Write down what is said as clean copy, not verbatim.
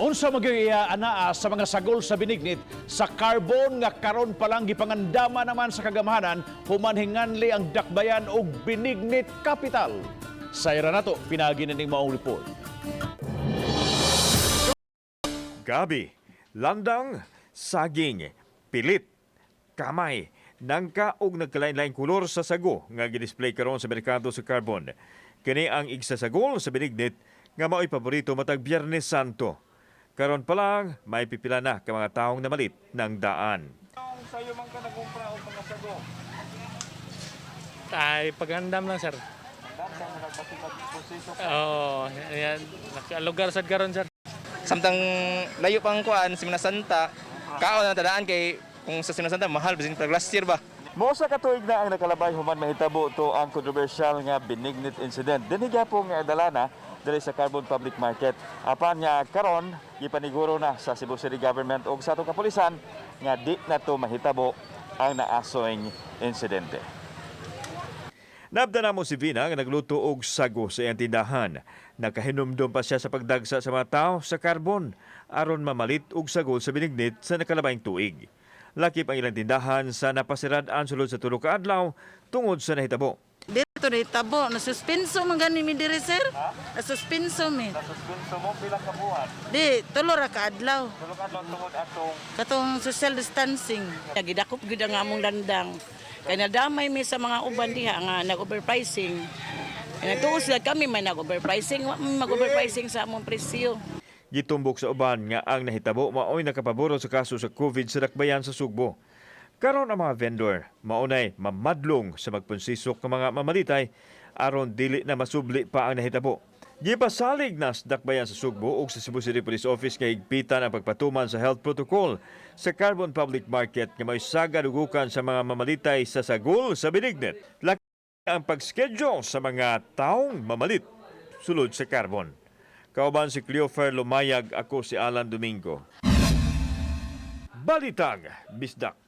Unsa magyud anaa sa mga sagol sa binignit sa Carbon nga karon pa lang gipangandama naman sa kagamhanan human hinganli ang dakbayan og binignit capital? Sayra nato pinaagi ning maong report. Gabi, landang, saging, pilit, kamay, nangka og nagkalain-laing kolor sa sago nga gidisplay karon sa merkado sa Carbon. Kini ang igsasagol sa binignit nga mao'y paborito matag Biyernes Santo. Karon pa lang, may pipila na ka mga taong namalit ng daan. Sayo man ka nagumpra og mga sago? Ay, pagandam lang, sir. Oo, yan. Lugar sad karon, sir. Samtang layo pang kuan Semana Santa, kaon na tadaan kay kung sa Semana Santa mahal bisin pag last year ba. Mosa ka tuig na ang nakalabay human mahitabo to ang kontrobersyal nga binignit incident. Dinhi gyapon nga dala na diri sa Carbon Public Market. Apan nga karon gipaniguro na sa Cebu City Government ug sa atong kapulisan nga di na to mahitabo ang naasoing insidente. Naabda namo si Vina nga nagluto og sago sa iyang tindahan. Nakahinumdum pa siya sa pagdagsa sa mga tao sa Carbon aron mamalit og sagol sa binignit sa nakalabayng tuig. Lakip ang ilang tindahan sa napasirad-an sulod sa 3 ka adlaw tungod sa nahitabo. Dito na itabo, nasuspenso man gani mi diri, sir. Nasuspenso mi. Nasuspenso mo pila ka buwan? Di, 3 ra ka adlaw. 3 ka adlaw tungod atong Katong social distancing. Gidakop gyud ang among landang. Kay nadamay mi sa mga uban diha nga nag-overpricing. Kay nagtuo sila kami may nag-overpricing, wa may mag-overpricing sa among presyo. Gitumbok sa uban nga ang nahitabo maoy nakapaboro sa kaso sa COVID sa dakbayan sa Sugbo. Karon ang mga vendor maunay mamadlong sa magpunsisok ng mga mamalitay aron dili na masubli pa ang nahitabo. Gipasalig na sa dakbayan sa Sugbo ug sa Cebu City Police Office nga higpitan ang pagpatuman sa health protocol sa Carbon Public Market nga may sagadugukan sa mga mamalitay sa sagol sa binignit. Laki ang pag-schedule sa mga taong mamalit sulod sa Carbon. Kauban si Cleofer Lumayag, ako si Alan Domingo. Balitang Bisdak.